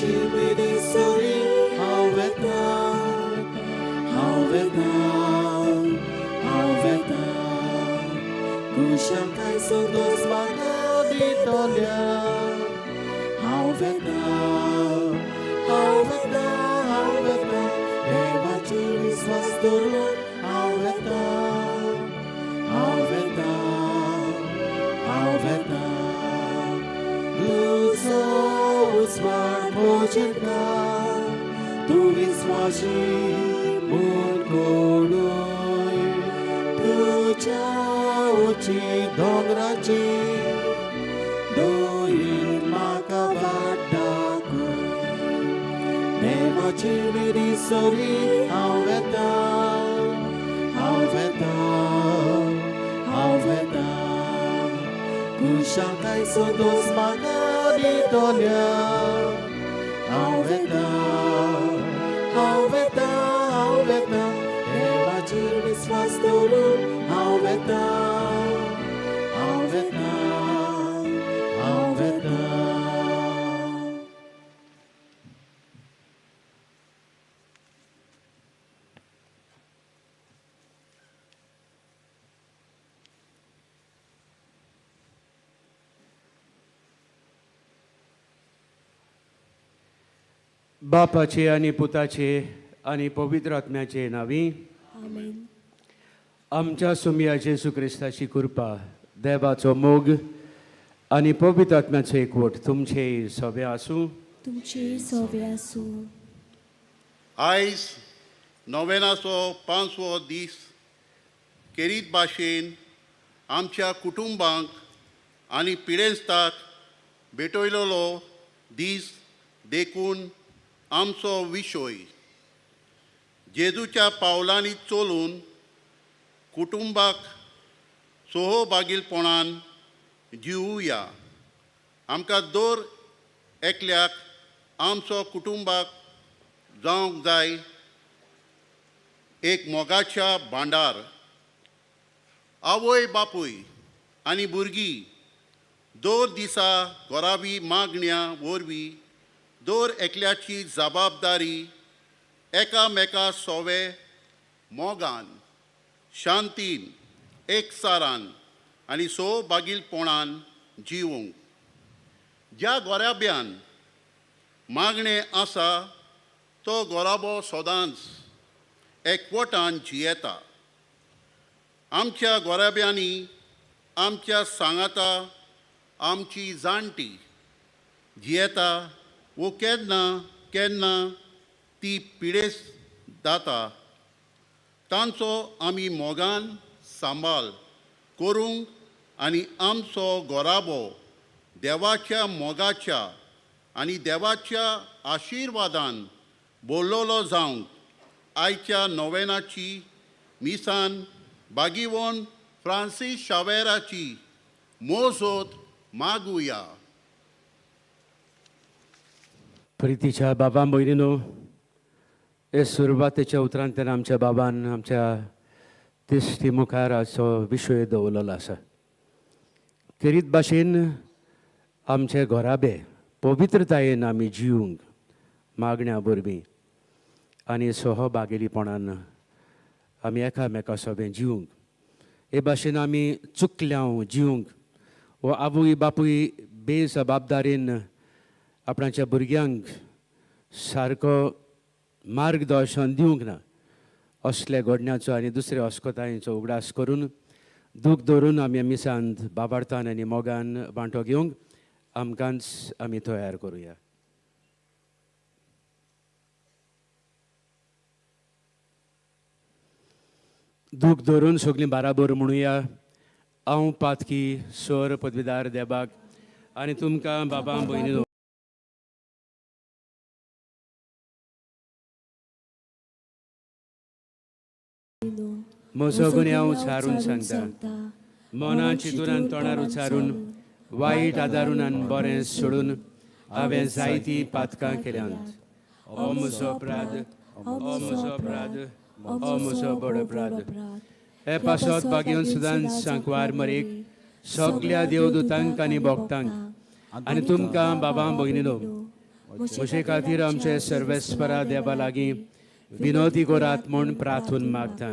देवाची विधी सरी हांव वेता, हांव वेता, हांव वेता. कुशांकाय संतोष म्हाका दितल्या. हांव वेता, हांव वेता, हांव वेता. देवाचेर विस्वास दवरून हांव वेता, हांव वेता, हांव वेता. तुजो उजवाड म्हजेर तूं विस्वाशी म्हूण कोणूय. तुज्या उची दोंगराची दोयीन म्हाका वाट दाखय. देवाची विधी सरी हांव वेता, हांव वेता, हांव वेता. कुशांकाय संतोष म्हाका दितल्या. हांव वेता, हांव वेता, हांव वेता. देवाचेर विस्वास दवरून हांव वेता, हांव वेता, हांव वेता. बापाचे आनी पुताचे आनी पवित्र आत्म्याचे नांवी. आमेन. आमच्या सुमया जेजू क्रिस्ताची कृपा, देवाचो मोग आनी पवित्र आत्म्याचो एकवट तुमचे सगळे आसूं. तुमचे सोवे आसूं. आयज नोवेनाचो पांचवो दीस. केरीत भाशेन आमच्या कुटुंबांक आनी पिडेस्ताक भेटयलेलो दीस देखून आमचो विशय जेजूच्या पावलांनी चलून कुटुंबाक सहभागीलपणान जिवया. आमकां दर एकल्याक आमचो कुटुंबाक जावंक जाय एक मोगाच्या भांडार. आवय बापूय आनी भुरगीं दर दिसा घरावी मागण्या वरवीं दर एकल्याची जबाबदारी एकामेका सोवे मोगान, शांतीन, एकचारान आनी सहभागीलपणान जिवूंक. ज्या गोराब्यान मागणें आसा तो गोराबो सदांच एकवटान जियेता. आमच्या गोराब्यांनी आमच्या सांगाता आमची जाणटी जियेता वो केन्ना केन्ना ती पिडेस जाता, तांचो आमी मोगान सांबाळ करूंक आनी आमचो गोराबो देवाच्या मोगाच्या आनी देवाच्या आशिर्वादान बोल्लोलो जावंक आयच्या नोवेनाची मिसान बागीवोन फ्रांसीस शावेराची मोजोत मागुया. प्रितीच्या बाबा भयणीनो, हे सुरवातेच्या उपरांत आमच्या बाबान आमच्या तिश्टी मुखार हाचो विशय दवरलेलो आसा. खेरीत भाशेन आमचे घराबे पवित्रतायेन आमी जिवंक मागण्या वरवीं आनी सहभागेलीपणान आमी एकामेका सोबें जिवंक. हे भाशेन आमी चुकल्या जिवंक वो आवय बापूय बेजबाबदारीन आपणाच्या भुरग्यांक सारको मार्गदर्शन दिवंक ना, असल्या घडण्याचो आनी दुसऱ्या अस्कतायेचो उगडास करून दूख धरून आमी मिसांत बाबार्थान आनी मोगान वांटो घेवंक आमकांच आमी तयार करुया. दूख धरून सगळीं बाराबर म्हणुया, हांव पातकी सर पदवीदार देबाक आनी तुमकां बाबा भयणी म्हजो गुन्यांव उच्चारून सांगता. मना चिंतून तोंडार उच्चारून, वायट आदारून आनी बरें सोडून हांवें जायतीं पातकां केल्यांत. ओ म्हजो अपराध, ओ म्हजो अपराध, ओ म्हजो व्हड अपराध. हे पासत बागेवन सुदान सांकवार मरेक सगल्या देवदूतांक आनी भक्तांक आनी तुमकां बाबा भयणीनो म्हजे खातीर आमचे सर्वेस्परा देवा लागीं विनोदी करात म्हूण प्रार्थून मागता.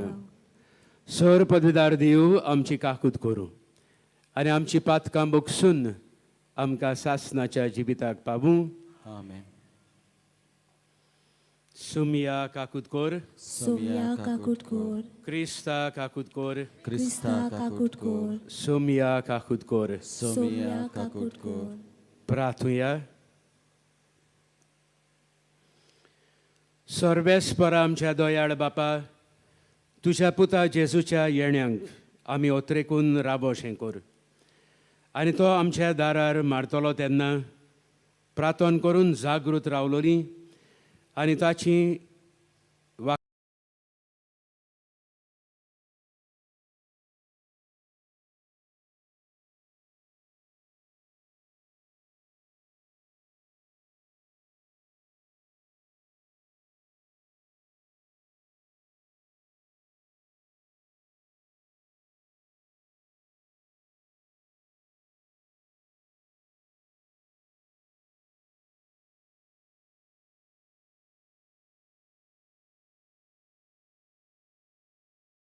सर पदवीदार देव आमची काकूत करूं आनी आमची पातकां बगसून आमकां सासनाच्या जिविताक पावूं. आमेन. सुमिया काकूत कोर. सोम्या काकूट कोर. क्रिस्ता काकूत कोर. क्रिस्ता काकूट कोर. सोमिया काकूत कोर. सोम्या काकूट कोर. प्रार्थुया. सर्वेस्परा आमच्या दयाळ बापा, तुज्या पुता जेजूच्या येण्यांक आमी ओत्रेकून राबोशें कर आनी तो आमच्या दारार मारतलो तेन्ना प्रार्थन करून जागृत रावलोली आनी ताची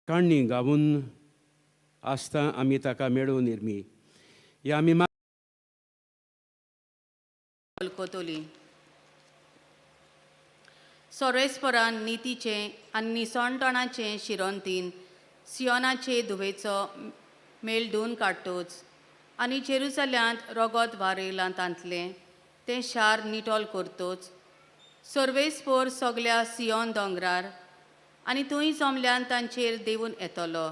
काण्णी गावून आसता आमी ताका मेळून निर्मी या आमी वळखतली. सोरेस्परान नितीचें आनी निसणटणाचें शिरोंतीन सियोनाचे धुवेचो मेल धुवन काडटोच आनी जेरुसल्यांत रोगोत वारयलां तांतलें तें शार निटोल करतोच. सर्वेस्पोर सगल्या सियोन दोंगरार आनी थंय जमल्यान तांचेर देंवून येतलो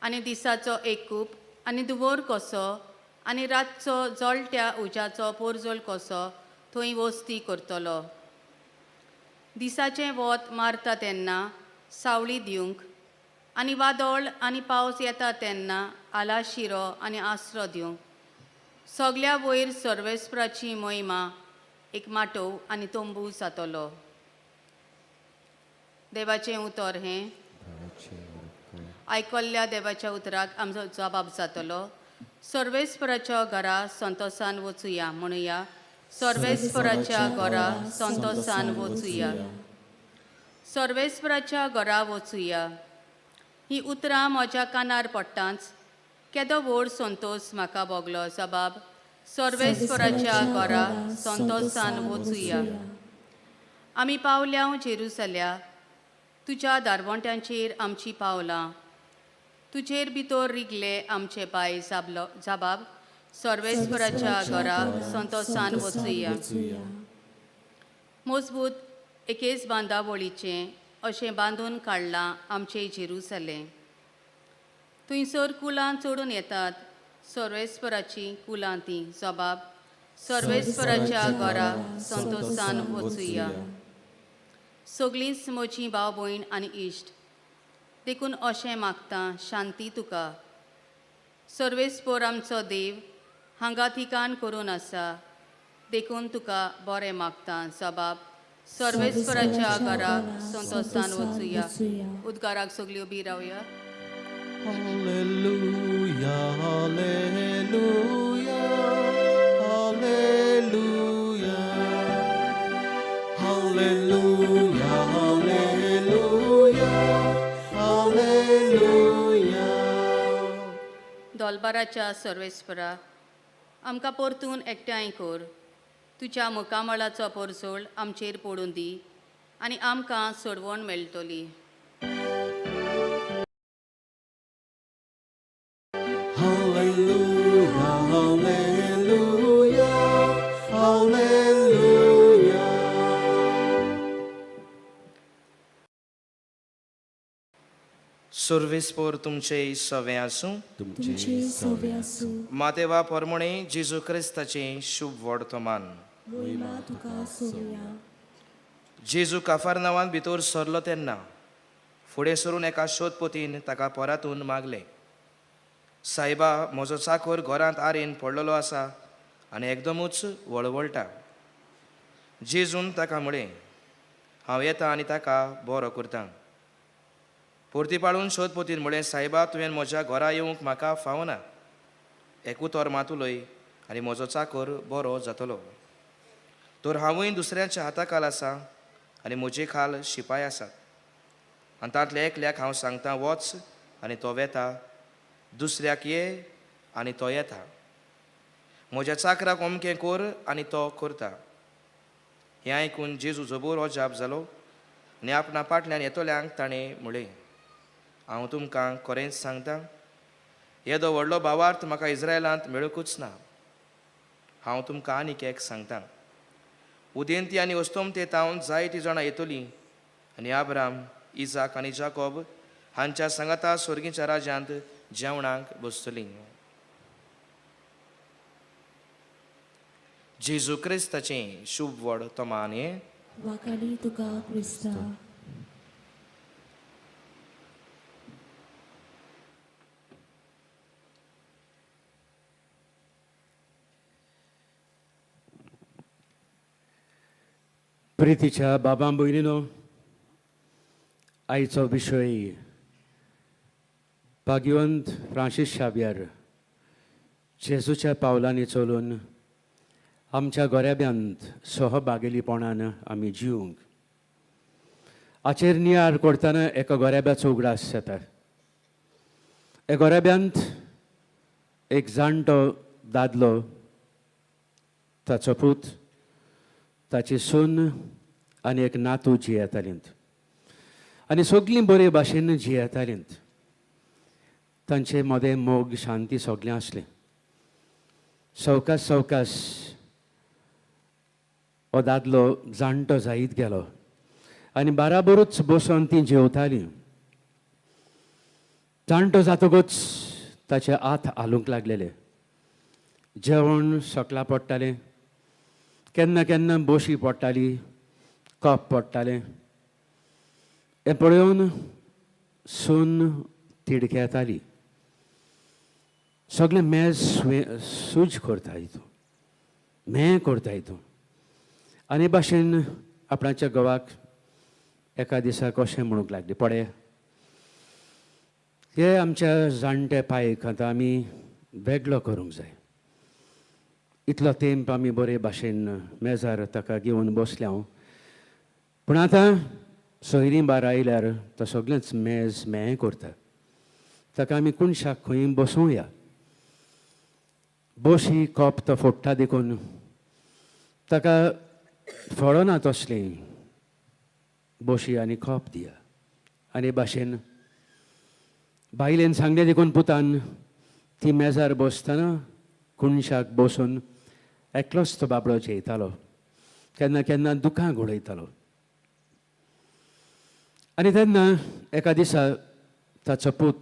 आनी दिसाचो एक कूप आनी दुवोर कसो आनी रातचो जळट्या उज्याचो पोरजोल कसो थंय वस्ती करतलो. दिसाचें वत मारता तेन्ना सावळी दिवंक आनी वादळ आनी पावस येता तेन्ना आलाशिरो आनी आसरो दिवंक सगल्या वयर सर्वेस्पराची मोहिमा एक माटोव आनी तंबू जातलो. देवाचें उतर हें आयकल्ल्या देवाच्या उतराक आमचो जबाब जातलो. सर्वेस्पराच्या घरा संतोसान वचुया म्हणुया. सर्वेस्पराच्या घरा संतोसान वचुया. सर्वेस्पराच्या घरा वचुया. ही उतरां म्हज्या कानार पडटांच केदो व्हड संतोस म्हाका भोगलो. जबाब सर्वेस्पराच्या घरा संतोसान वचुया. आमी पावल्या जेरुसल्या तुज्या दारवंट्यांचेर आमची पावलां तुजेर भितर रिगले आमचे पांय. जाबलो जबाब सर्वेस्पराच्या घरा संतोसान वचुया. मजबूत एकेच बांदावळीचें अशें बांदून काडलां आमचें जेरुसलें. थंयसर कुलां चडून येतात सर्वेस्पराचीं कुलां तीं. जबाब सर्वेस्पराच्या घरा संतोसान वचुया. सगळींच म्हजीं भाव भयण आनी इश्ट देखून अशें मागता शांती तुका. सर्वेस्पोर आमचो देव हांगा ठिकाण करून आसा देखून तुका बरें मागता. जबाब सर्वेस्पराच्या घरा संतोसान वचुया. उद्गाराक सगळी उबी रावया. Hallelujah, hallelujah, hallelujah, hallelujah, hallelujah, hallelujah. दोलबाराच्या सर्वेस्परा आमकां परतून एकठांय कर. तुज्या मुखामळाचो पोरजोळ आमचेर पडून दी आनी आमकां सोडवण मेळटली. Hallelujah, hallelujah, hallelujah. सुर्विसपोर तुमचे सवे आसूं. तुमचे सवे आसूं. मातेवा परमणे जेजू क्रिस्ताचें शुभ वर्तमान. मोहिमा तुका सोम्या. जेजू काफारनावान भितर सरलो तेन्ना फुडें सरून एका शोधपोतीन ताका परातून मागलें, सायबा म्हजो चाकोर घरांत आरेन पडलेलो आसा आनी एकदमूच वळवळटा. जेजून ताका म्हळें, हांव येता आनी ताका बरो करता. परती पाळून शोधपोतीन म्हळें, सायबा तुवें म्हज्या घरा येवंक म्हाका फावना, एक उतर मात उलय आनी म्हजो चाकर बरो जातलो. तर हांवूय दुसऱ्यांच्या हाताखाल आसा आनी म्हजे खाल शिपाय आसात. आनी तांतल्या एकल्याक हांव सांगता वच आनी तो वेता, दुसऱ्याक ये आनी तो येता, म्हज्या चाकराक अमकें कर आनी तो करता. हें आयकून जेजू जबोर अजाप जालो आनी आपणा फाटल्यान येतल्यांक ताणें म्हळें, हांव तुमकां खरेंच सांगता, येदो व्हडलो भावार्थ म्हाका इस्रायलांत मेळुंकूच ना. हांव तुमकां आनीक एक सांगता, उदेंती आनी अस्तमते तावन जायतीं जाणां येतलीं आनी आब्राम, इजाक आनी जाकोब हांच्या सांगाता स्वर्गीच्या राज्यांत जेवणाक बसतलीं. जेजू क्रिस्ताचें शुभ व्हड तमान हें. वाखाणी तुका क्रिस्ता. प्रितीच्या बाबा भयणीनो, आयचो विशय भाग्यवंत फ्रांसीस शावियर जेजूच्या पावलांनी चलून आमच्या गोरेब्यांत सहभागेलीपणान आमी जिवंक. हाचेर नियाळ करतना एका गोरेब्याचो उगडास जाता. हे गोरेब्यांत एक जाणटो दादलो, ताचो पूत, ताची सून आनी एक नातू जियेतालींत आनी सगलीं बरे भाशेन जियेतालींत. तांचे मदें मोग शांती सगळें आसलें. सवकास सवकास हो दादलो जाणटो जायत गेलो आनी बाराबरूच बसून तीं जेवतालीं. जाणटो जातकूच ताचे हात हालूंक लागलेले, जेवण सकला पडटालें, केन्ना केन्ना बोशी पडटाली, कप पडटालें. हें पळोवन सून तिडकेताली, सगळें मेज सूज करताय तूं, में करताय तूं. आनी भाशेन आपणाच्या घोवाक एका दिसा कशें म्हणूंक लागली, पळय हे आमच्या जाणटे पायक आतां आमी वेगळो करूंक जाय. इतलो तेंप आमी बरे भाशेन मेजार ताका घेवन बसल्या हांव, पूण आतां सोयरीं बार आयल्यार तो सगळेंच मेज में करता. ताका आमी कोनशाक खंय बसोवया. बशी कप तो फोडटा देखून ताका फळना तसलें बशी आनी कप दिया. आनी भाशेन बायलेन सांगलें देखून पुतान ती मेजार बसतना कोनशाक बसून एकलोच तो बाबडो जेयतालो, केन्ना केन्ना दुकां घडयतालो. आनी तेन्ना एका दिसा ताचो पूत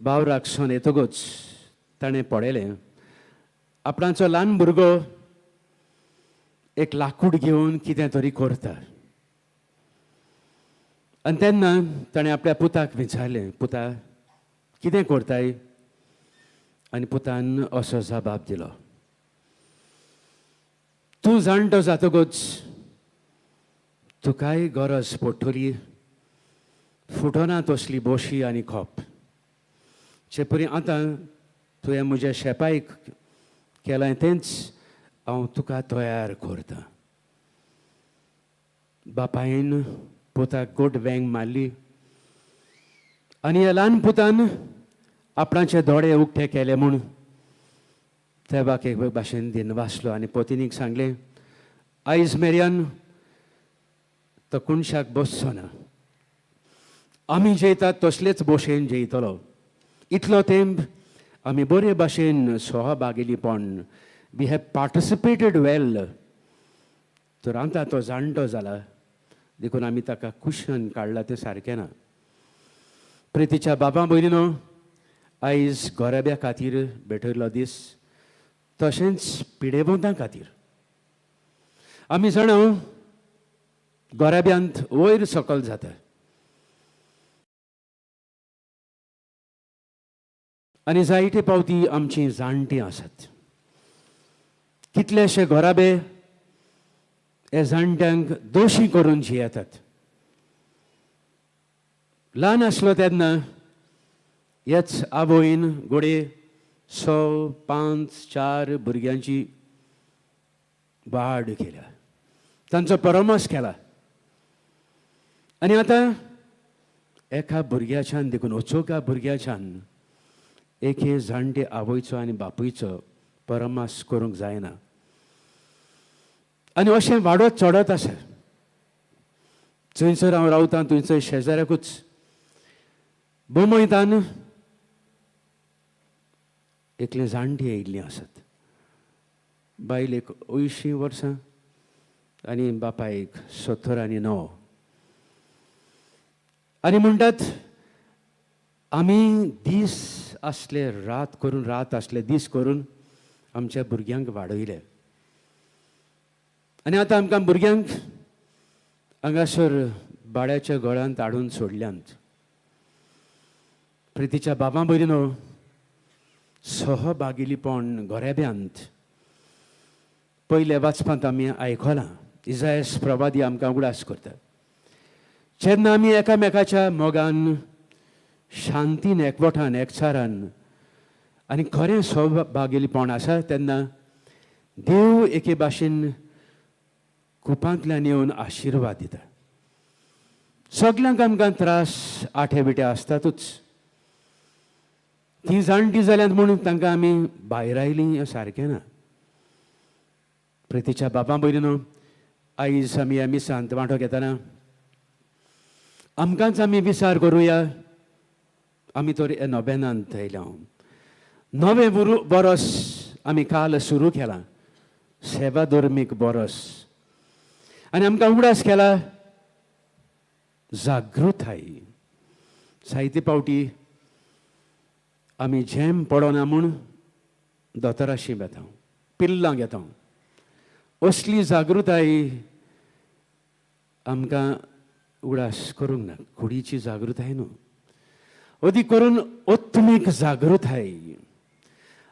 बावराक सोन येतकूच ताणें पळयलें आपणाचो ल्हान भुरगो एक लाकूड घेवन कितें तरी करता. आनी तेन्ना ताणें आपल्या पुताक विचारलें, पुता कितें करताय? आनी पुतान असो जबाब दिलो, तूं जाणटो जातकूच तुकाय गरज पडटली फुटना तसली बोशी आनी खोप. जे परी आतां तुवें म्हज्या शेपायक केलां तेंच हांव तुका तयार करतां. बापायन पुताक गोड वेंग मारली आनी ह्या ल्हान पुतान आपणाचे दोळे उक्ते केले म्हूण तेवाक एक भाशेन दिनवासलो आनी पोतिनीक सांगलें, आयज मेरेन तो कोनशाक बसचो ना, आमी जेयतात तसलेच भशेन जेयतलो. इतलो तेंप आमी बरे भाशेन सहभागेलीपण, we have participated वेल. तर आतां तो जाणटो जाला देखून आमी ताका कुशन काडला तें सारकें ना. प्रितीच्या बाबा भयणीनो, आयज गोरेब्या खातीर भेटयल्लो दीस, तशेंच पिडेवंतां खातीर. आमी जाणा गोरेब्यांत वयर सकल जाता आनी जायते पावती आमचीं जाणटीं आसात. कितलेशे घराबे हे जाणट्यांक दोशी करून जियेतात. ल्हान आसलो तेन्ना हेच आवयन घोडये 6, 5, 4 भुरग्यांची वाड केल्या, तांचो परामर्श केला. आनी आतां एका भुरग्याच्यान देखून अचोका भुरग्याच्यान एके जाणटे आवयचो आनी बापूयचो परामर्श करूंक जायना. आनी अशें वाडत चडत आसा. थंयसर हांव रावतां थंयसर शेजाऱ्याकूच बोमयतान एकलें जाणटी आयिल्लीं आसात. बायल एक 80 वर्सां आनी बापायक 79. आनी म्हणटात आमी दीस आसले रात करून, रात आसले दीस करून आमच्या भुरग्यांक वाडयले आनी आतां आमकां भुरग्यांक हांगासर भाड्याच्या घरांत हाडून सोडल्यांत. प्रितीच्या बाबा भयणीनो, सहभागिलीपण घराब्यांत पयले वाचपांत आमी आयकलां. इजायस प्रवादी आमकां उगडास करता, जेन्ना आमी एकामेकाच्या मोगान, शांतीन, एकवटान, एकचारान आनी खरें सहभागिलीपण आसा तेन्ना देव एके भाशेन कुपांतल्यान येवन आशिर्वाद दिता. सगल्यांक आमकां त्रास आठे बिठे आसतातूच. तीं जाणटी जाल्यात म्हणून तांकां आमी भायर आयलीं हें सारकें ना. प्रितीच्या बाबा भयणीनो, आयज आमी ह्या मिसांत वांटो घेतना आमकांच आमी विचार करुया. आमी तर ह्या नोबेनांत आयल्या. नवें बरस आमी काल सुरू केलां, सेवा धर्मीक बरस. आनी आमकां उगडास केला जागृताय. जायते पावटी आमी झेम पडना म्हूण दोतोराशी वेता, पिल्लां घेता. असली जागृताय आमकां उगडास करूंक ना. कुडीची जागृताय न्हू, अदीक करून आत्मीक जागृताय.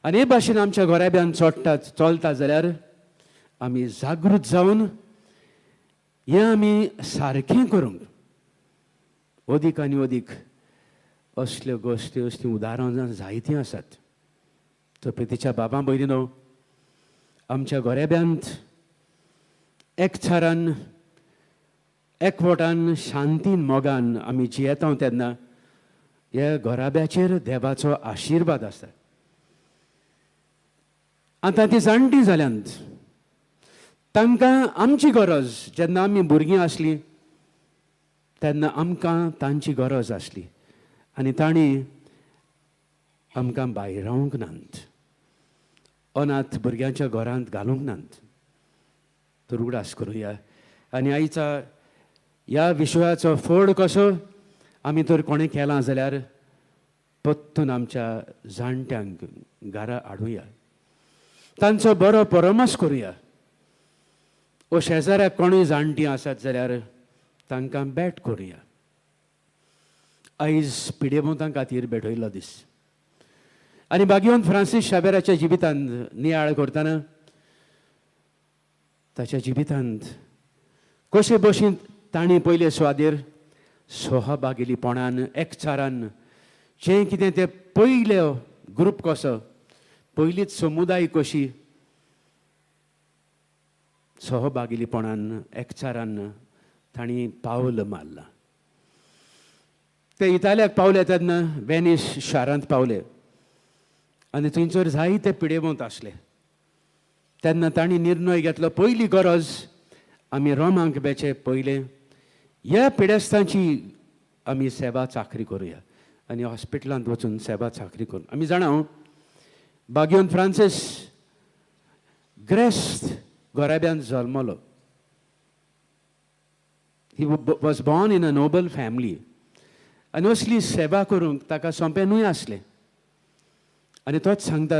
आनी हे भाशेन आमच्या घराब्यान चडटा चलता जाल्यार आमी जागृत जावन हें आमी सारकें करूंक अदीक आनी अदीक असल्यो गोश्टी, असलीं उदाहरणां जायतीं आसात. तर प्रितीच्या बाबा भयणीनो, आमच्या घराब्यांत एकचारान, एकवटान, शांतीन, मोगान आमी जियेता तेन्ना ह्या घराब्याचेर देवाचो आशिर्वाद आसता. आतां ती जाणटी जाल्यांत, तांकां आमची गरज. जेन्ना आमी भुरगीं आसलीं तेन्ना आमकां तांची गरज आसली आनी तांणी आमकां भायर रावंक नात, अनाथ भुरग्यांच्या घरांत घालूंक नात. तर उगडास करुया आनी आयचा ह्या विशयाचो फोड कसो आमी तर कोणें केलां जाल्यार पत्तून आमच्या जाणट्यांक घरा हाडुया, तांचो बरो परामर्श करुया. ओ शेजाऱ्याक कोणूय जाणटीं आसात जाल्यार तांकां भेट करुया. आयज पिडेवंतां खातीर भेटयल्लो दीस. आनी बागेवन फ्रांसीस शाबेराच्या जिवितांत नियाळ करतना ताच्या जिवितांत कशे भशेन तांणी पयले सुवातेर सहभागिलीपणान, एकचारान जें कितें तें पयले ग्रूप कसो, पयलीच समुदाय कशी सहभागिलीपणान, एकचारान तांणी पावल मारलां. ते इतालियाक पावले तेन्ना वेनीस शारांत पावले आनी थंयसर जायते पिडेवंत आसले. तेन्ना तांणी निर्णय घेतलो, पयली गरज आमी रोमांक बेचे पयलें ह्या पिडेस्तांची आमी सेवा चाकरी करुया आनी हॉस्पिटलांत वचून सेवा चाकरी करून. आमी जाणा बागियोन Francis ग्रेस्त घराब्यांत जल्मलो. He was born in a noble family. आनी असली सेवा करूंक ताका सोंपें न्हय आसलें. आनी तोच सांगता,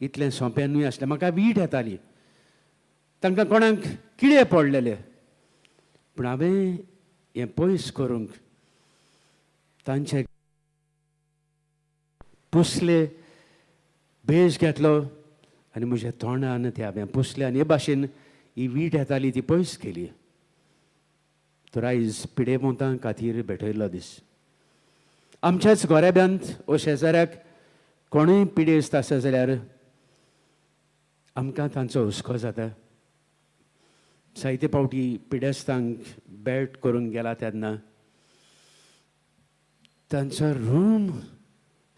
इतलें सोंपें न्हय आसलें, म्हाका वीट येताली, तांकां कोणाक किडे पडलेले, पूण हांवें हें पयस करूंक तांचे पुसले, भेस घेतलो आनी म्हज्या तोंडान ते हांवें पुसले आनी हे भाशेन ही वीट येताली ती पयस केली. तर आयज पिडेपोंतां खातीर भेटयल्लो दीस. आमच्याच घराब्यांत ओ शेजाऱ्याक कोणूय पिडेस्त आसा जाल्यार आमकां तांचो हुस्को जाता. जायते फावटी पिडेस्तांक भेट करूंक गेला तेन्ना तांचो रूम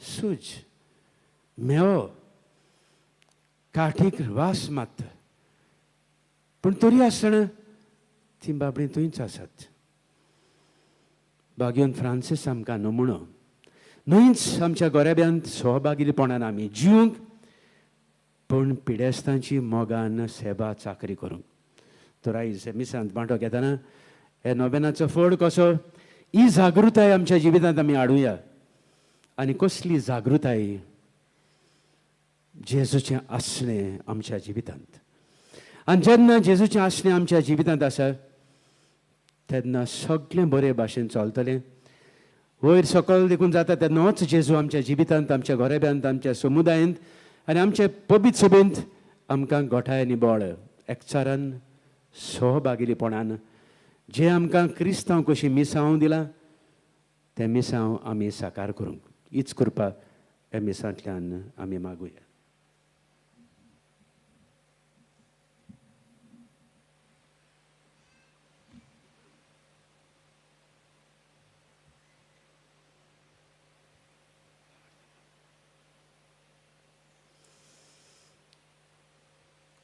सूज मेवो काठीक वास मारता, पूण तरी आसतना तीं बाबडीं थंयच आसात. बागेवन फ्रांसीस आमकां नमुणो न्हयच आमच्या गोरेब्यांत सहभागीपणान आमी जिवंक, पूण पिडेस्तांची मोगान सेवा चाकरी करूंक. तर आयज मिसांत वांटो घेतना हे नोवेनाचो फळ कसो ही जागृताय आमच्या जिवितांत आमी हाडुया. आनी कसली जागृताय? जेजूचें आसणें आमच्या जिवितांत. आनी जेन्ना जेजूचें आसणें आमच्या जिवितांत आसा तेन्ना सगळें बरे भाशेन चलतलें. वयर सकयल देखून जाता तेन्नाच जेजू आमच्या जिवितांत, आमच्या घराब्यांत, आमच्या समुदायांत आनी आमचे पबीत सभेंत आमकां गोठाय आनी बळ एकचारान सहभागीपणान जें आमकां क्रिस्तांव कशी मिसांव दिलां तें मिसांव आमी साकार करूंक हीच कृपा ह्या मिसांतल्यान आमी मागुया.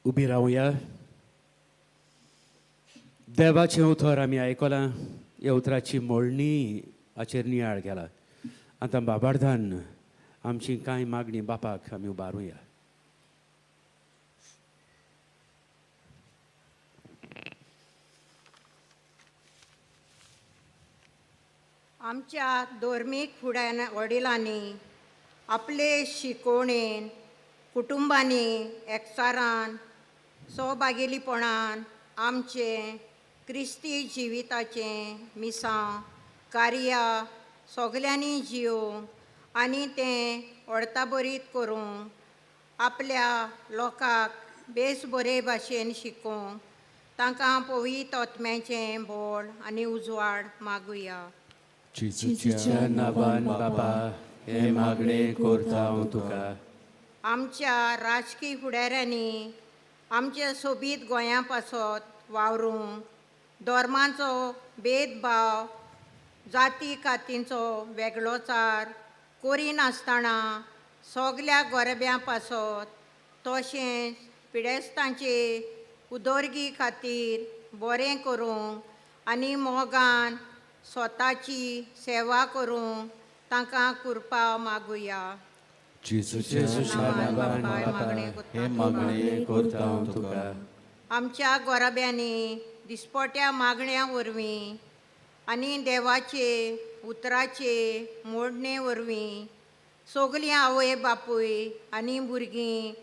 उबी रावया. देवाचें उतर आमी आयकलां, ह्या उतराची मोडणी हाचेर नियाळ केला. आतां बाबार्धान आमची कांय मागणी बापाक आमी उबारुया. आमच्या धर्मीक फुड्या वडिलांनी आपले शिकोवणेन कुटुंबांनी एकचारान सहभागीपणान आमचें क्रिस्ती जिविताचें मिसांव कार्या सगल्यांनी जिवंक आनी तें अर्थाभरीत करूंक आपल्या लोकांक बेस बरे भाशेन शिकोवंक तांकां पवित्र आत्म्याचें बळ आनी उजवाड मागुया. जेजूच्या नांवान बापा हें मागणें करता हांव तुका. आमच्या राजकी फुडाऱ्यांनी आमच्या सोबीत गोंया पासत वावरूंक धर्माचो भेदभाव जाती कातींचो वेगळोचार करिनासतना सगल्या गोरब्यां पासत तशेंच पिडेस्तांचे उदरगी खातीर बरें करूंक आनी मोगान स्वताची सेवा करूंक तांकां कृपा मागुया. जेजूच्या नांवान बापा हें मागणें करता हांव तुका. आमच्या गोरब्यांनी दिसपट्या मागण्या वरवीं आनी देवाचे उतराचे मोडणे वरवीं सगलीं आवय बापूय आनी भुरगीं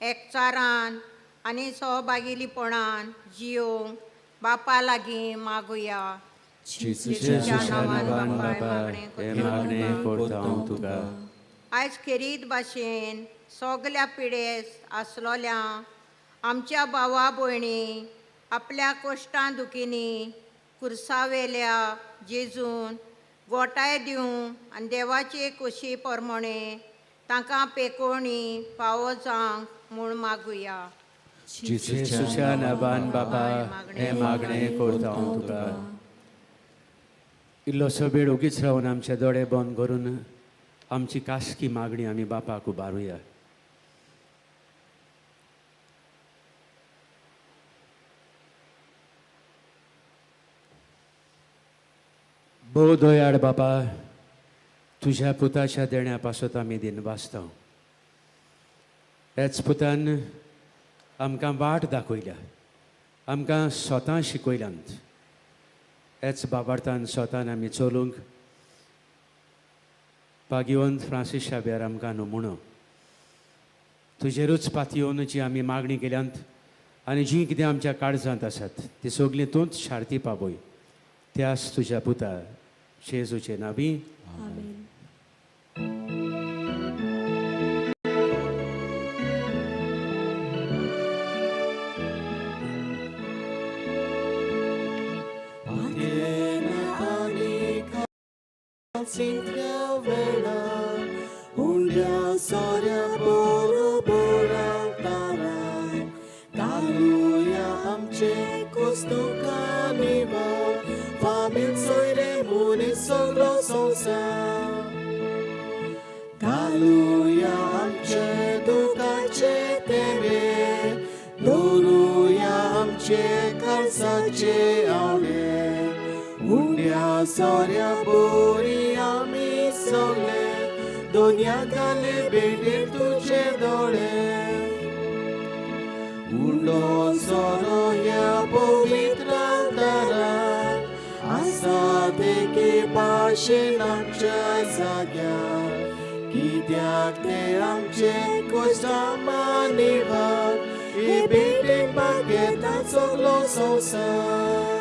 एकचारान आनी सहभागीपणान जियोंक बापा लागीं मागुया. जेजूच्या नांवान बापा हें मागणें करता हांव तुका. आयज खेरीत भाशेन सगल्या पिडेस्त आसलोल्या आमच्या भावा भयणी आपल्या कश्टां दुखींनी कुर्सावेल्या जेजून गोठाय दिवं आनी देवाचे कुशी प्रमाणे तांकां पेकोवणी फावो जावंक म्हूण मागुया. जेजूच्या नांवान बापा हें मागणें करता हांव तुका. इल्लोसो वेळ ओगीच रावन आमचे दोळे बंद करून आमची कासकी मागणी आमी बापाक उबारुया. भोव दयाळ बापा, तुज्या पुताच्या देण्या पासत आमी दिनवासता. ह्याच पुतान आमकां वाट दाखयल्या, आमकां स्वता शिकयल्यांत. ह्याच बाबार्थान स्वतान आमी चलूंक भाग्यवंत फ्रांसीस शाव्यार आमकां नमुणो. तुजेरूच पातयेवन जी आमी मागणी केल्यांत आनी जीं कितें आमच्या काळजांत आसात ती सगळीं तूंच शार्ती पावय. त्यास तुज्या पुता जेजूचे नांवी. आमेन. बरोबर तारा घालुया आमचे. कोस तुका निवा फामील सोयरे मनीस सगलो संवसार घालुया आमचे दुखाचे तेवे दवरुया आमचे काळसाचे आवडे उंड्या सोऱ्या बोरी आमी सगळे दोनया घाले भेटेर तुजे दोळे उंडो सोरो ह्या पवित्र दारात आसा तेके भाशेन आमच्या जाग्यार कित्याक ते आमचे कोश्टामा निवार हे भेटेक बागेता सगलो संवसार.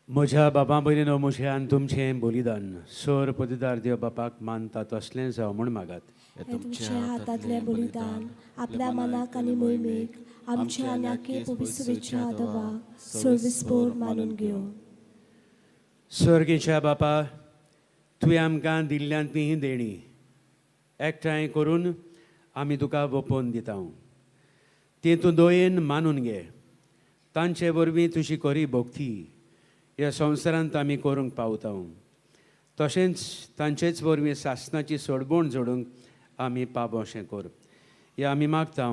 म्हज्या बाबा भयणीनो, म्हजें आनी तुमचें बलिदान सोर पदवीदार देव बापाक मानता तसलें जावं म्हूण मागात. हे तुमच्या हातांतलें बलिदान आपल्या मनाक आनी मोहिमेक आमच्या आनी आखे पवित्र देवाक सर्विसपोर मानून घेवं. स्वर्गीच्या बापा, तुवें आमकां दिल्ल्यांतली ही देणी एकठांय करून आमी तुका वपोवन दिता. ती तूं दयेन मानून घे. तांचे वरवीं तुजी खरी भक्ती ह्या संवसारांत आमी करूंक पावता. तशेंच तांचेच वरवीं सासनाची सोडबोण जोडूंक आमी पावो अशें कर. ह्या आमी मागता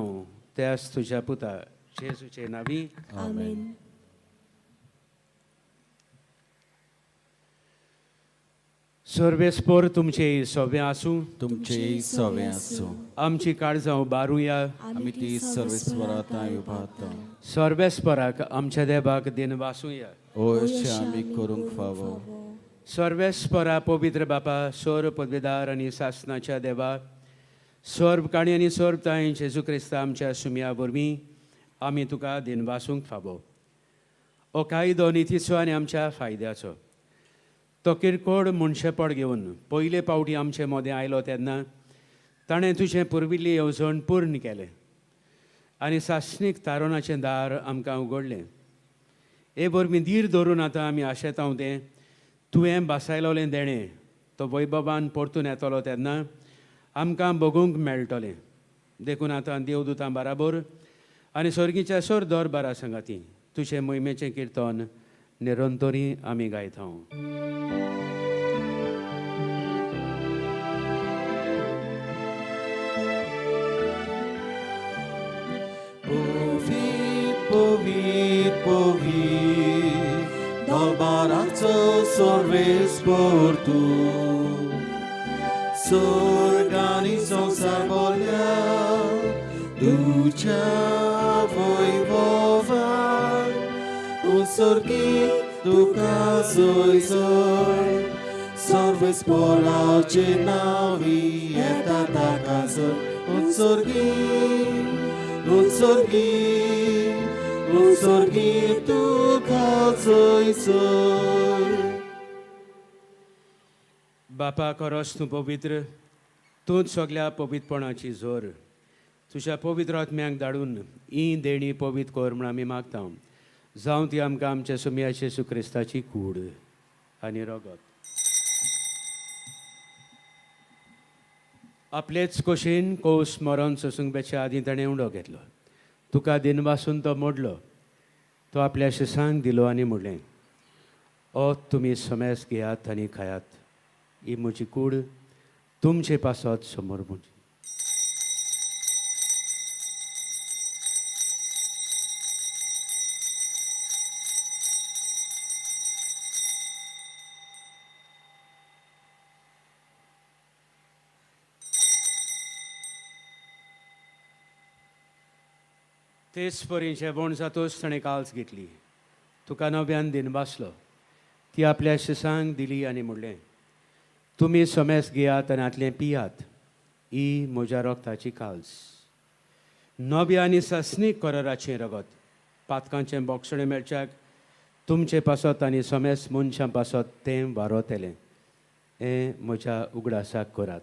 त्याच तुज्या पुता जेजूचे नांवी. आमेन. सर्वेस्पोर तुमचे सव्वें आसूं. तुमचेय सवें आसूं. आमची काळजां उबारुया. आमी ती सर्वेस्वरांत उबारता. सर्वेस्पराक आमच्या देवाक दिनवासुया. ओ अशें आमी करूंक फावो. सर्वेस्परा पवित्र बापा, सोर पदवेदार आनी सासनाच्या देवा, सर्व काणी आनी सर्व तांय जेजू क्रिस्ता आमच्या सुमया वरवीं आमी तुका दिनवासूंक फावो. हो कायदो नितीचो आनी आमच्या फायद्याचो. तो किरकोळ मनशेपण घेवन पयले पावटी आमचे मदें आयलो तेन्ना ताणें तुजें पुर्विल्ली येवजण पूर्ण केलें आनी सासणीक तारोणाचें दार आमकां उगडलें. हे वरवीं धीर धरून आतां आमी आशेतांव तें तुवें बासायलोलें देणें तो वैभवान परतून येतलो तेन्ना आमकां बगूंक मेळटलें. देखून आतां देवदूतां बराबर आनी स्वर्गीच्या सोर दरबारा सांगाती तुजें मोहिमेचें किर्तन निरंतरी आमी गायता. Povit, povit, povit, दरबाराचो सर्वेस्पोर तूं. स्वर्ग आनी संवसार बोल्या तुज्या वैभवान. उत्सर्गी तुका जय जय, सर्वेस्पोराचे नांवी येता ताका जय. उत्सर्गी, उत्सर्गी, उत्सर्गी तुका जय जय. बापा, खरोच तूं पवित्र, तूंच सगल्या पवित्रपणाची जोर. तुज्या पवित्र आत्म्याक धाडून ही देणी पवित्र कर म्हूण आमी मागता. जावं ती आमकां आमच्या सुमया जेजू क्रिस्ताची कूड आनी रगत. आपलेच कोशेन कोस मरण सोसूंक बेच्या आदीं ताणें उडो घेतलो. तुका दिनवासून तो मोडलो. तो आपल्या शिसांक दिलो आनी म्हणलें, ओ तुमी समेस घेयात आनी खायात. ही म्हजी कूड तुमचे पासत समोर म्हजी. तेच परी जेवण जातोच ताणें काल्स घेतली. तुका नव्यान दिनवासलो. ती आपल्या शिसांक दिली आनी म्हणलें, तुमी समेस घेयात आनी हांतलें पियात. ही म्हज्या रगताची काल्स, नव्या आनी सासणीक कराराचें रगत. पातकांचें बोगसणें मेळच्याक तुमचे पासत आनी समेस मनशां पासत तें वारोतलें. हें म्हज्या उगडासाक करात.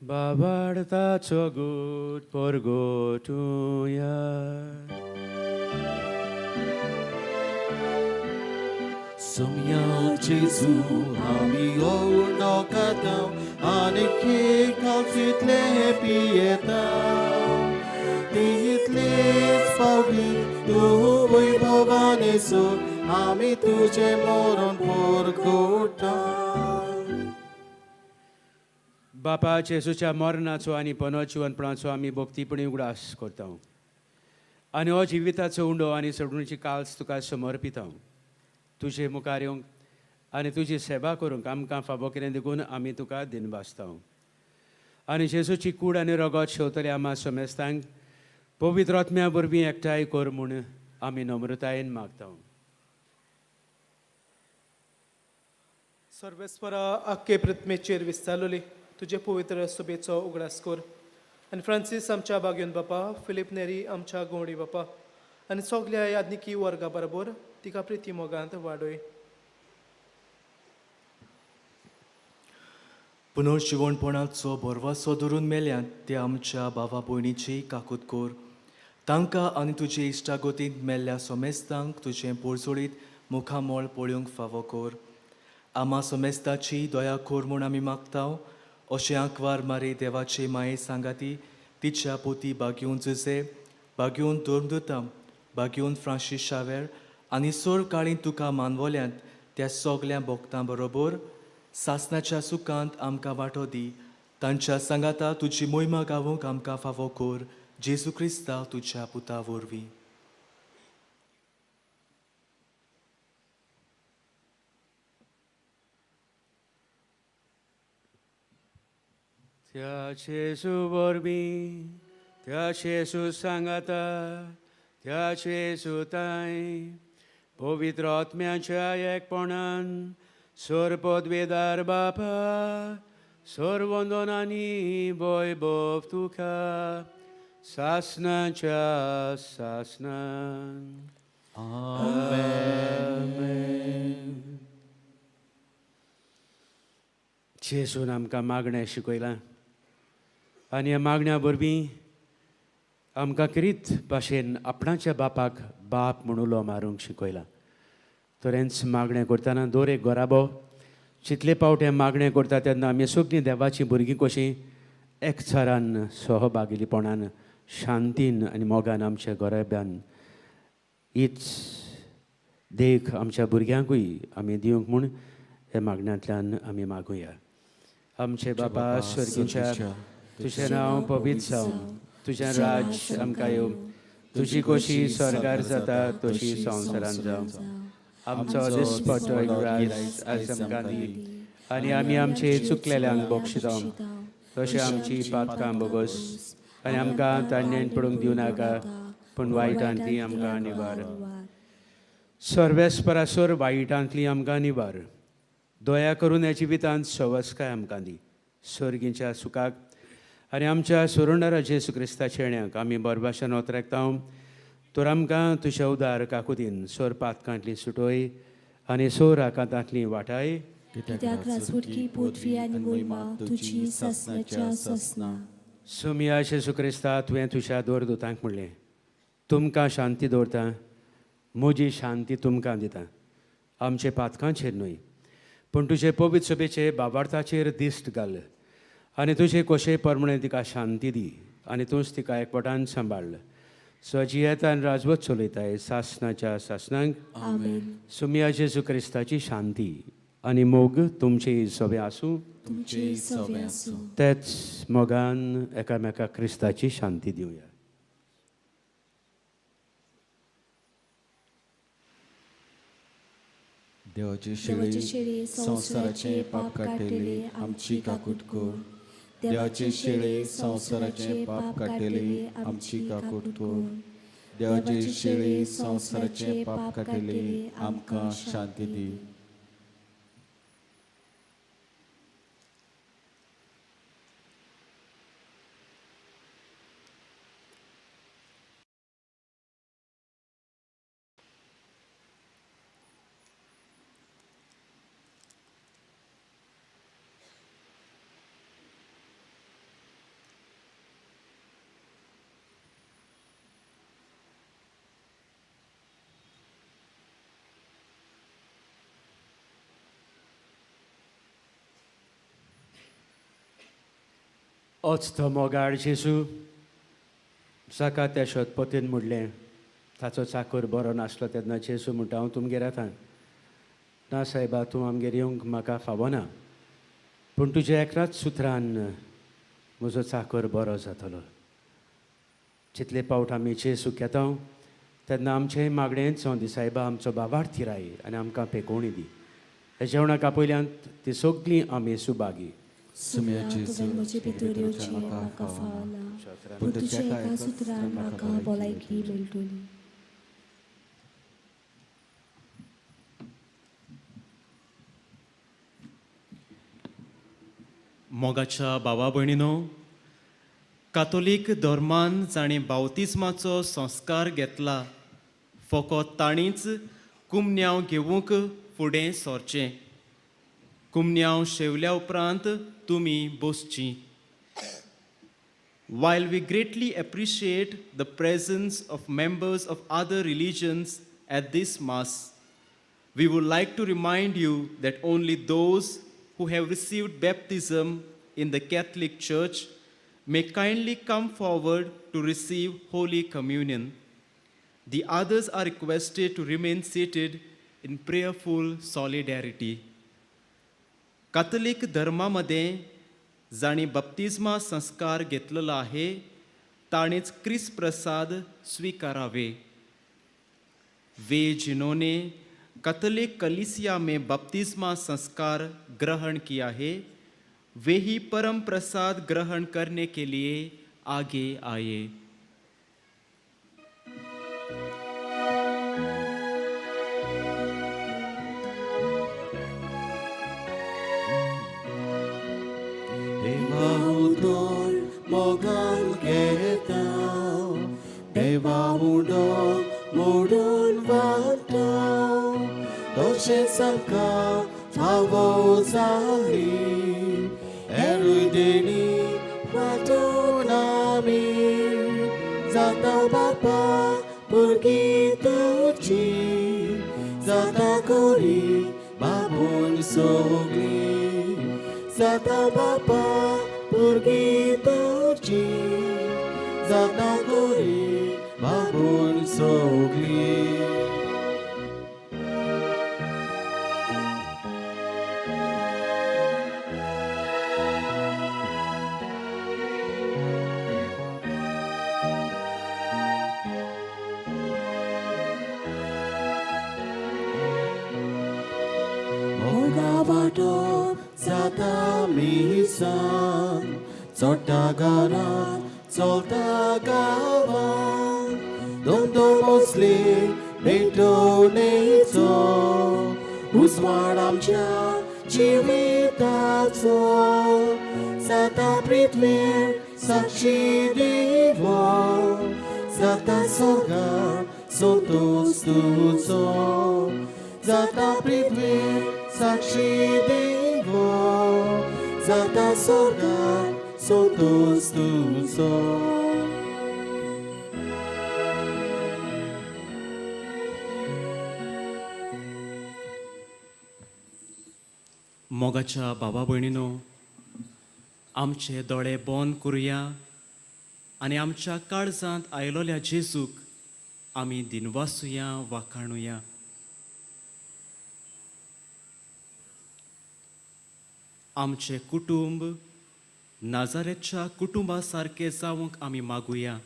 बाबाडताचो गूट परगोटुया. सोम्या जेजू आमी उंडो खाता आनी केक खावचितले पियेता तितलेच फावटी तूं वैभवान येसो आमी तुजें मरण परगोटा. बापा जेजूच्या मरणाचो आनी पुनर्जिवनपणाचो आमी भक्तीपणी उगडास करता आनी हो जिविताचो उंडो आनी सोडणुची काल्स तुका समर्पिता. तुजे मुखार येवंक आनी तुजी सेवा करूंक आमकां फावो केलें देखून आमी तुका दिनवासता. आनी जेजूची कूड आनी रगत शेवतले आमा समेस्तांक पवित्र आत्म्या वरवीं एकठांय कर म्हूण आमी नम्रतायेन मागता. सर्वेस्परा आख्खे प्रतिमेचेर विस्तारलोली तुजे पवित्र सभेचो उगडास कर आनी फ्रांसीस आमच्या बागयोन बापा, फिलीप नेरी आमच्या गवडी बापा आनी सगल्या यादनिकी वर्गा बरोबर तिका प्रिती मोगांत वाडय. पुनर्जिवणपणाचो भरवासो धरून मेल्यात ते आमच्या भावा भयणीची काकूत कर. तांकां आनी तुजे इश्टागतींत मेल्ल्या सोमेस्तांक तुजें पोरजोळीत मुखामळ पळोवंक फावो कर. आमा सोमेस्ताची दया कर म्हूण आमी मागता. अशें आंकवार मारी देवाचे माये सांगाती तिच्या पोती बागयोन जुजे, बागयोन धर्मदूता, बागयोन फ्रांसीस शावेर आनी सोर काळी तुका मानवल्यांत त्या सगल्या भक्तां बरोबर सासनाच्या सुखांत आमकां वांटो दी. तांच्या सांगाता तुजी मोहिमा गावूंक आमकां फावो कर. जेजू क्रिस्ता तुज्या पुता वरवीं. त्या जेजू वरवीं, त्या जेजू सांगाता, त्या जेजू ताय पवित्र आत्म्याच्या एकपणान सोर पदवेदार बापा सोर वंदनानी वैभव तुका सासनाच्या सासनान. आमेन. जेजून आमकां मागणें शिकयलां आनी ह्या मागण्या वरवीं आमकां किरीत भाशेन आपणाच्या बापाक बाप म्हूण उलो मारूंक शिकयलां. तरेंच मागणें करतना दर एक घराबो जितले फावट हें मागणें करता तेन्ना आमी सगळीं देवाचीं भुरगीं कशीं एकचारान सहभागीपणान शांतीन आनी मोगान आमच्या घराब्यान हीच देख आमच्या भुरग्यांकूय आमी दिवंक म्हूण ह्या मागण्यांतल्यान आमी मागुया. आमचे बापा स्वर्गीच्या, तुजें नांव पवित्र जावं, तुजें राज आमकां येवं, तुजी खोशी स्वर्गार जाता तशी संवसारान जावं. आमचो दिसपट्टो गिरायस आयज आमकां दी आनी आमी आमचे चुकलेल्यांक बक्षिता तशें आमची पातकां बोगस आनी आमकां ताणें पडूंक दिवं नाका पूण वायटांतली आमकां निवार. सर्वेस्परासर वायटांतली आमकां निवार. दया करून ह्या जिवितांत सवस्काय आमकां दी. सर्गीच्या सुखाक आनी आमच्या सोरणारा जेजू क्रिस्ताच्या येण्याक आमी बरभाशेन ओतरेकता. तर आमकां तुज्या उदार काकुतीन सोर पातकांतली सुटोय आनी सोर आकांतांतली वाटाय. कित्याक राजवटकी पृथ्वी आनी मोहिमा तुजी सासणाच्या सासणा. सुमिया जेजू क्रिस्ता, तुवें तुज्या दोरदूतांक म्हणलें, तुमकां शांती दवरता, म्हजी शांती तुमकां दिता. आमचे पातकांचेर न्हय पूण तुजे पवित्र सभेचे बाबार्थाचेर दिश्ट घाल आनी तुजे कोशे परमणे तिका शांती दी आनी तूंच तिका एकवटान सांबाळ. सजियेतान राजवत चलयताय सासणाच्या सासणांक. आमेन. सुमिया जेजू क्रिस्ताची शांती आनी मोग तुमचे सगळे आसूं. तुमचे सवे आसूं. तेच मोगान एकामेका क्रिस्ताची शांती दिवया. देवाचे शेळी संवसाराचे पाप काडटली आमची काकूट कर. देवाचे शेळी संवसाराचे पाप काडटली आमची काकूट कर. देवाचे शेळी संवसाराचे पाप काडटली आमकां शांती दी. ओच तो मोगाळ जेजू जाका त्या शतपथीन म्हणलें ताचो चाकर बरो नासलो तेन्ना जेजू म्हणटा हांव तुमगेर येता. ना सायबा, तूं आमगेर येवंक म्हाका फावना, पूण तुज्या एकराच सुत्रान म्हजो चाकर बरो जातलो. जितले पावट आमी जेजूक येता तेन्ना आमचें मागणेंच जावं दी सायबा, आमचो बाबार थिराय आनी आमकां पेकोवणी दी. ह्या जेवणाक आपयल्यान ती सगळीं आमी सुभागी. सुम्या जेजू, तुवें म्हजे भितर येवचें म्हाका फावना, पूण तुज्या एका सुत्रान म्हाका भलायकी मेळटली. मोगाच्या भावा भयणीनो, कातोलीक धर्मान जाणें बावतिज्माचो संस्कार घेतला फकत तांणीच कुमन्यांव घेवंक फुडें सरचें. कुमन्यांव शेवल्या उपरांत तुमी बसचीं. While we greatly appreciate the presence of members of other religions at this Mass, we would like to remind you that only those who have received baptism in the Catholic Church may kindly come forward to receive Holy Communion. The others are requested to remain seated in prayerful solidarity. कातोलीक धर्मा मदें जांणी बप्तिज्मा संस्कार घेतलेलो आहे ताणेच क्रिस्त प्रसाद स्वीकारावे. वे जिन्होंने Catholic कलीसिया में बपतिस्मा संस्कार ग्रहण किया है, वे ही परम प्रसाद ग्रहण करने के लिए आगे आए. देवा उदोळ मोगान घेता, देवा उडो मोडून वाटा, तशें सामकां फावो जाली एरूय देणी वांटून आमी जाता बापा भुरगीं तुजी, जाता कोरी बाबून सगळीं, जाता बापा भुरगीं तुजी, जाता कोरी बाबून सगळीं. मोगा वाटप जाता मिसान, चडटा घरान चलता गांवान, दोन दोन बसले भेटवणेचो उजवाड आमच्या जिविताचो, जाता पृथ्वीर साक्षी दिवो, जाता सगळ्यां संतोष तुजो, जाता पृथ्वीर साक्षी दिवो, जाता सगळ्यां संतोष तुजो. मोगाच्या बाबा भयणीनो, आमचे दोळे बंद करुया आनी आमच्या काळजांत आयलोल्या जेजूक आमी दिनवासुया, वाखाणुया. आमचें कुटुंब नाजारेच्या कुटुंबा सारकें जावंक आमी मागुया.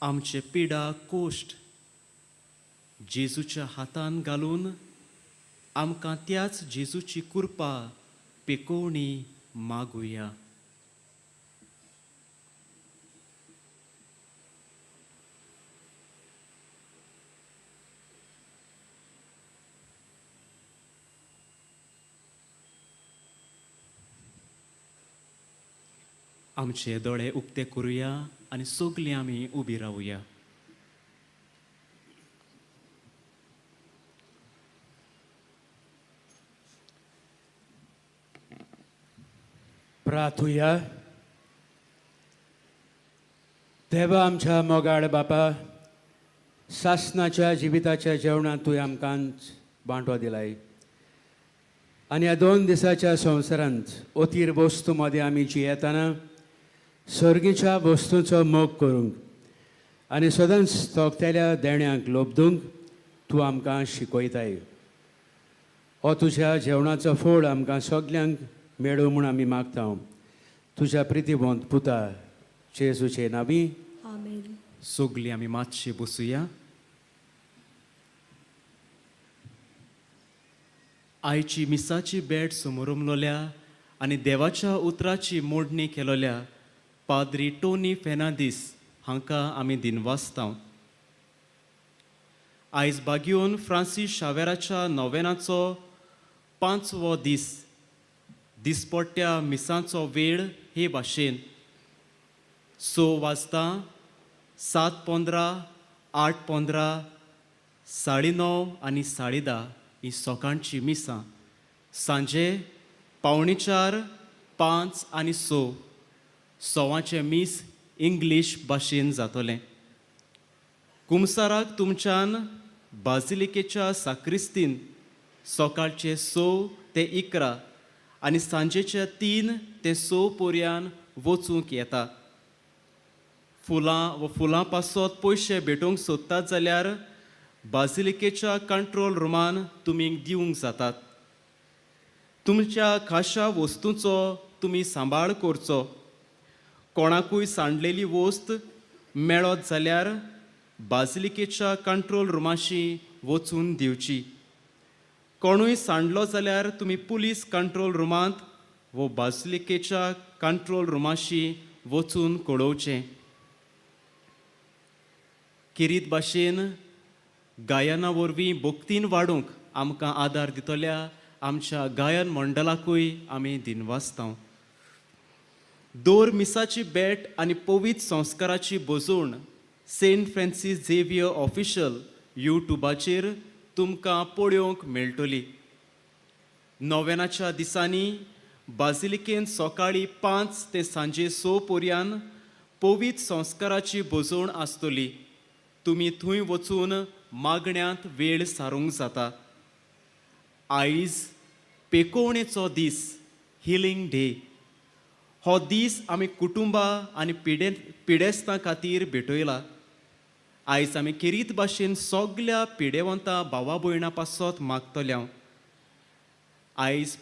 आमचे पिडा कोश्ट जेजूच्या हातान घालून आमकां त्याच जेजूची कृपा पेकोवणी मागुया. आमचे दोळे उक्ते करुया आनी सगलीं आमी उबी रावया. प्रार्थुया. देवा आमच्या मोगाळ बापा, सासनाच्या जिविताच्या जेवणांत तुवें आमकां बांटो दिलाय. आनी ह्या 2 दिसाच्या संवसारांत अतीर वस्तू मदें आमी जियेतना सर्गीच्या वस्तूंचो मोग करूंक आनी सदांच तोखतेल्या देण्यांक लोबदूंक तूं आमकां शिकयताय. हो तुज्या जेवणाचो फोड आमकां सगल्यांक मेळूं म्हूण आमी मागता तुज्या प्रितीवंत पुता जेजूचे नावी. आमेन. सगलीं आमी मातशें बसुया. आयची मिसाची भेट समोरमलोल्या आनी देवाच्या उतराची मोडणी केलोल्या पाद्री टोनी फेर्नांदीस हांकां आमी दिनवासता. आयज बागियोन फ्रांसीस शावेराच्या नोवेनाचो 5वो दीस. दिसपट्ट्या मिसांचो वेळ हे भाशेन 6 वाजता, 7:15, 8:15, 9:30 आनी 10:30 ही सकाळची मिसां. सांजे 3:45, 5 आनी 6 सवाचें मीस इंग्लीश भाशेन जातलें. कुमसाराक तुमच्यान बाजिलिकेच्या साक्रिस्तीन सकाळचे 6 ते 11 आनी सांजेचे 3 ते 6 पर्यान वचूंक येता. फुलां व फुलां पासत पयशे भेटोवंक सोदतात जाल्यार बाजिलिकेच्या कंट्रोल रुमान तुमी दिवंक जातात. तुमच्या खाशा वस्तूंचो तुमी सांबाळ करचो. कोणाकूय सांडलेली वस्त मेळत जाल्यार बाजिलिकेच्या कंट्रोल रुमाशी वचून दिवची. कोणूय सांडलो जाल्यार तुमी पुलीस कंट्रोल रुमांत वो बाजिलिकेच्या कंट्रोल रुमाशी वचून कळोवचें. किरीत भाशेन गायना वरवीं भक्तीन वाडूंक आमकां आदार दितल्या आमच्या गायन मंडळाकूय आमी दिनवासता. दोर मिसाची भेट आनी पवित्र संस्काराची बजवण सेंट फ्रांसीस झेवियर ऑफिशियल यूट्यूबाचेर तुमकां पळोवंक मेळटली. नोवेनाच्या दिसांनी बाजिलिकेन सकाळीं 5 ते सांजे 6 पर्यान पवित्र संस्काराची बजवण आसतली. तुमी थंय वचून मागण्यांत वेळ सारूंक जाता. आयज पेकोवणेचो दीस, हिलींग डे. हो दीस आमी कुटुंबां आनी पिडेस्तां खातीर भेटयला. आयज आमी खेरीत भाशेन सगल्या पिडेवंता भावा भयणां पासत मागतल्या. आयज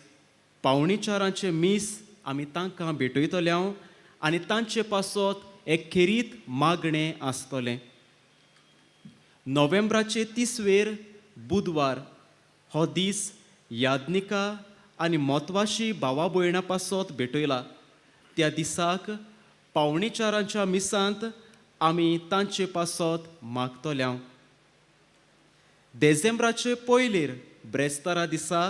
3:45 मीस आमी तांकां भेटयतल्या आनी तांचे पासत एक खेरीत मागणें आसतलें. नोव्हेंबराचे 30वेर बुधवार हो दीस याज्ञिका आनी म्हत्वाशी भावा भयणां पासत भेटयला. त्या दिसाक 3:45 मिसांत आमी तांचे पासत मागतल्या. देझेंब्राचे पयलेर ब्रेस्तारा दिसा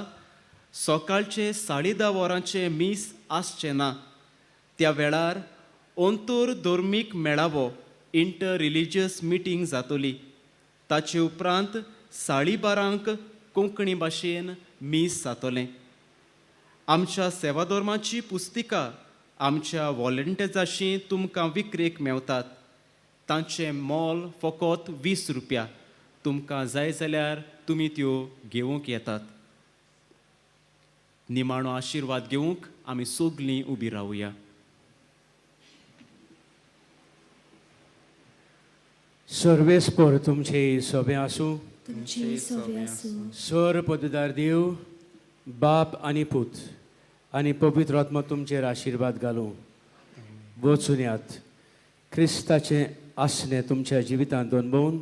सकाळचे 10:30 वरांचें मीस आसचें ना. त्या वेळार अंतर धर्मीक मेळावो, इंटर रिलिजियस मिटींग जातली. ताचे उपरांत 12:30 कोंकणी भाशेन मीस जातलें. आमच्या सेवाधर्माची पुस्तिका आमच्या वॉलंटियर्साशी तुमकां विक्रेक मेवतात. तांचें मोल फकत 20 रुपया. तुमकां जाय जाल्यार तुमी त्यो घेवंक येतात. निमाणो आशिर्वाद घेवंक आमी सगलीं उबी रावया. सर्वेस्पर तुमचे सोबे आसूं. तुमचे सोबे आसूं. सर पददार देव बाप आनी पूत आनी पवित्र आत्मा तुमचेर आशिर्वाद घालूं. वचून यात क्रिस्ताचें आसणें तुमच्या जिवितांत अणभवून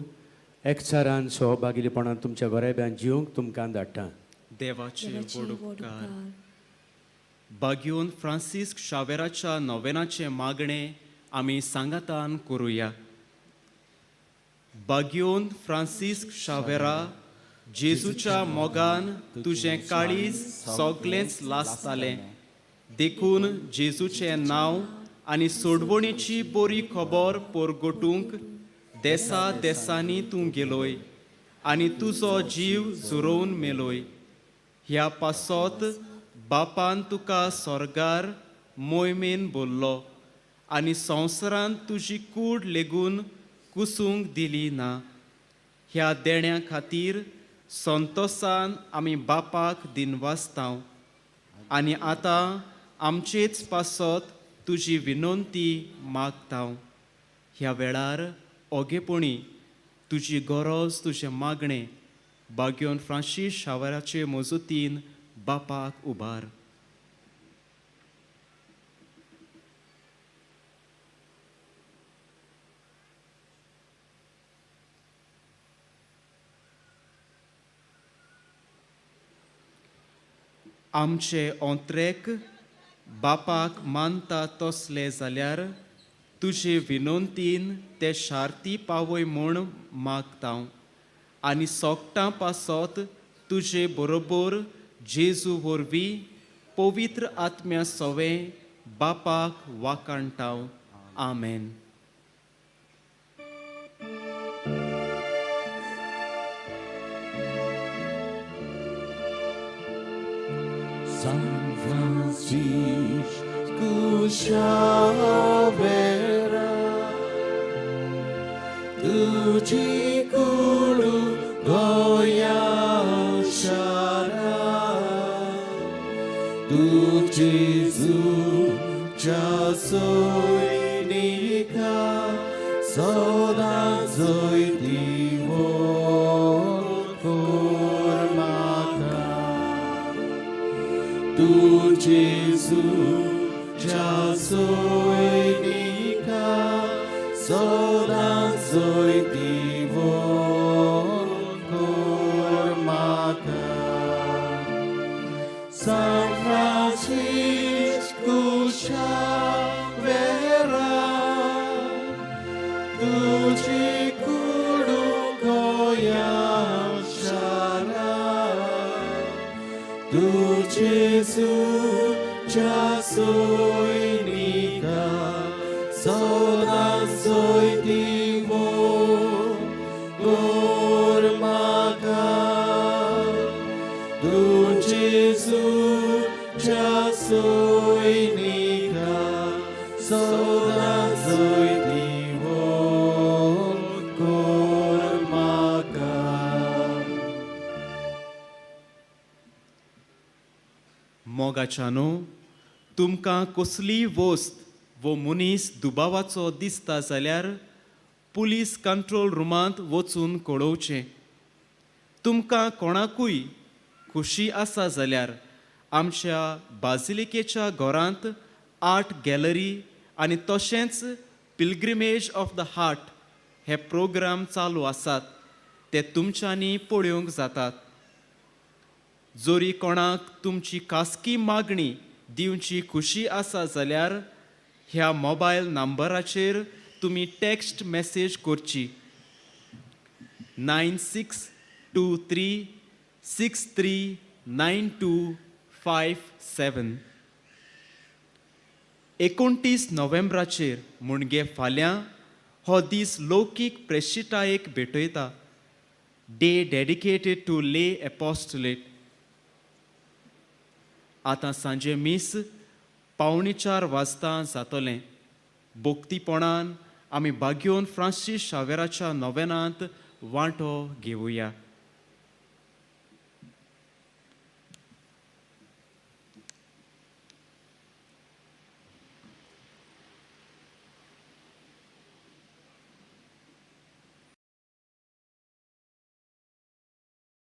एकचारान सहभागीपणान तुमच्या गोरेब्यान जिवंक तुमकां धाडटा. देवाचे व्हड उपकार. बागियोन फ्रांसीस शावेराच्या नोवेनाचें मागणें आमी सांगातान करुया. बागियोन फ्रांसीस शावेरा, जेजूच्या मोगान तुजें काळीज सगलेंच लासतालें, देखून जेजूचें नांव आनी सोडवणीची बरी खबर परगटूंक देसा देसांनी तूं गेलोय आनी तुजो जीव झरोवन मेलोय. ह्या पासत बापान तुका स्वर्गार मोयमेन बोल्लो आनी संवसारांत तुजी कूड लेगून कुसूंक दिली ना. ह्या देण्या खातीर संतोसान आमी बापाक दिनवासतांव. आनी आतां आमचेच पासत तुजी विनंती मागता. ह्या वेळार ओगेपणी तुजी गरज तुजें मागणें बाग्योन फ्रांसीस शावराचे मजतीन बापाक उबार. आमचे ओंत्रेक बापाक मानता तसले जाल्यार तुजे विनंतीन ते शार्ती पावय म्हूण मागता आनी सोगटां पासत तुजे बरोबर जेजू वरवीं पवित्र आत्म्या सवें बापाक वाकाणटा. आमेन. San Francisco Xavera, तुजी कुळू गोंया शारा, तूं जेजूच्या सैनिका सदां जैतिवंत कर म्हाका. तूं जेजूच्या सैनिका सदां जैतिवंत कर म्हाका. San Francisco Xavera, तुजी कुडू गोंया शारा, तूं जेजूच्या सैनिका सदां जैतिवंत कर म्हाका. तूं जेजूच्या सैनिका सदां जैतिवंत कर म्हाका. मोगाच्यानो, तुमकां कसलीय वस्त वो मनीस दुबावाचो दिसता जाल्यार पुलीस कंट्रोल रुमांत वचून कळोवचें. तुमकां कोणाकूय खुशी आसा जाल्यार आमच्या बाजिलिकेच्या घरांत आर्ट गॅलरी आनी तशेंच पिलग्रिमेज ऑफ the heart हे प्रोग्राम चालू आसात, ते तुमच्यांनी पळोवंक जातात. जरी कोणाक तुमची खासगी मागणी दिवची खुशी आसा जाल्यार ह्या मोबायल नंबराचेर तुमी टॅक्स्ट मॅसेज करची: 9623639257. 29 नोव्हेंबराचेर म्हणजे फाल्यां हो दीस लौकीक प्रेशिटायेक भेटयता, day dedicated to lay apostolate. आतां सांजे मीस 3:45 वाजता जातलें. भक्तीपणान आमी बाग्योन फ्रांसीस शावेराच्या नोवेनांत वांटो घेवया.